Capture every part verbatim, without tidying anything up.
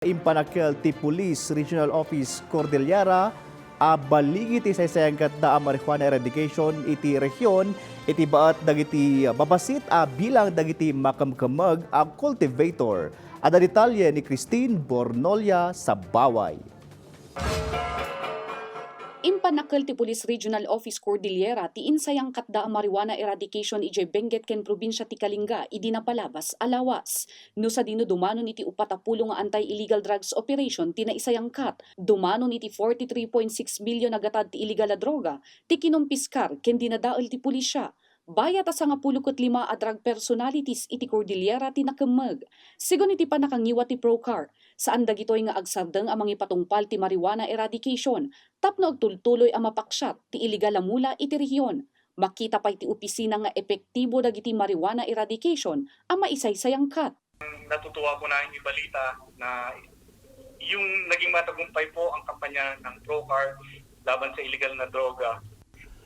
Impanakkel ti Police Regional Office Cordillera a baligi ti saysayangkatda a marijuana eradication iti rehiyon iti baet dagiti babasit a bilang dagiti makemkemmeg a cultivator. Adda detalye ni Christine Bornolia Sabaway. Impanakkel ti Police Regional Office Cordillera ti insayangkatda a marijuana eradication idiay Benguet ken probinsia ti Kalinga idi napalabas a lawas. No sadino dumanon iti uppat a pulo nga anti-illegal drugs operation ti naisayangkat, dumanon iti forty-three point six million a gatad ti illegal a droga ti kinumpiskar ken dinadael ti pulisya. Bayat a sangapulo ket lima a drug personalities iti Cordillera ti nakemmeg. Segun iti pannakangiwat ti PROCAR, saan dagitoy nga agsardeng a mangipatungpal ti marijuana eradication tapno agtultuloy a mapaksiat ti illegal a mula iti rehiyon. Makita pay ti opisina nga epektibo dagiti marijuana eradication a maisaysayangkat. Natutuwa ko na yung balita na yung naging matagumpay po ang kampanya ng PROCAR laban sa illegal na droga.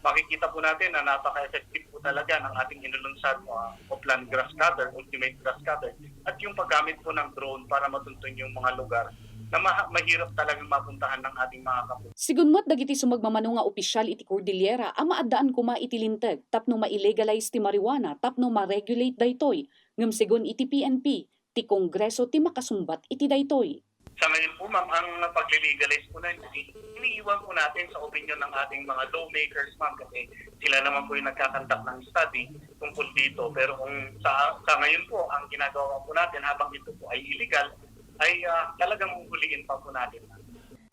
Makikita po natin na napaka-effective po talaga ng ating inulunsad uh, Oplan Grass Cutter, Ultimate Grass Cutter, at yung paggamit po ng drone para matuntun yung mga lugar na ma- mahirap talagang mapuntahan ng ating mga kapulisan. Segun met dagiti sumagmamano nga opisyal iti Cordillera a maaddaan koma iti linteg tapno ma-illegalize ti marijuana tapno ma-regulate daytoy, ngem segun iti P N P, ti Kongreso ti makasungbat iti daytoy. Sa ngayon po, ma'am, ang pag-legalize po na hindi iniiwan po natin sa opinion ng ating mga lawmakers, ma'am, kasi sila naman po yung nagkakandak ng study tungkol dito. Pero kung sa, sa ngayon po, ang ginagawa po natin habang ito po ay illegal, ay uh, talagang huhuliin pa po natin.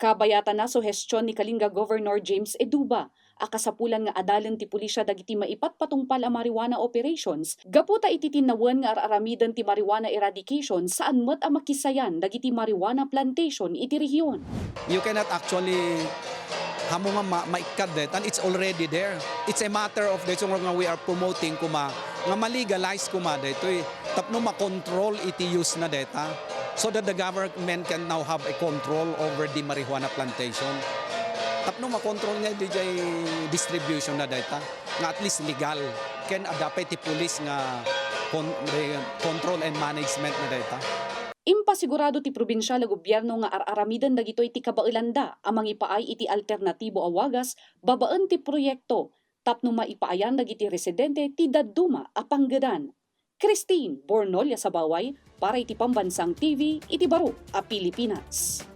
Kabayatan na suhestyon ni Kalinga Governor James Eduba a kasapulan nga adalen ti pulisya dagiti maipatpatungpal a marijuana operations gapu ta iti tinnawen nga ar-aramiden ti marijuana eradication saan met a makisayan dagiti marijuana plantation iti rehiyon. You cannot actually hamo nga ma- maikkad det and it's already there. It's a matter of the nga we are promoting kuma nga ma-legalize kuma detoy tapno ma-control iti use na deta so that the government can now have a control over the marijuana plantation. Tapno ma-control nga di jay distribution na deta nga at least legal ken adda pay ti police nga con- control and management na deta. Impasigurado ti probinsial a gobierno nga ar-aramiden dagitoy ti kabaelanda a mangipaay iti alternatibo a wagas babaen ti proyekto tapno maipaayan dagiti residente ti dadduma a panggedan. Christine Bornolia Sabaway para iti Pambansang T V iti baro a Pilipinas.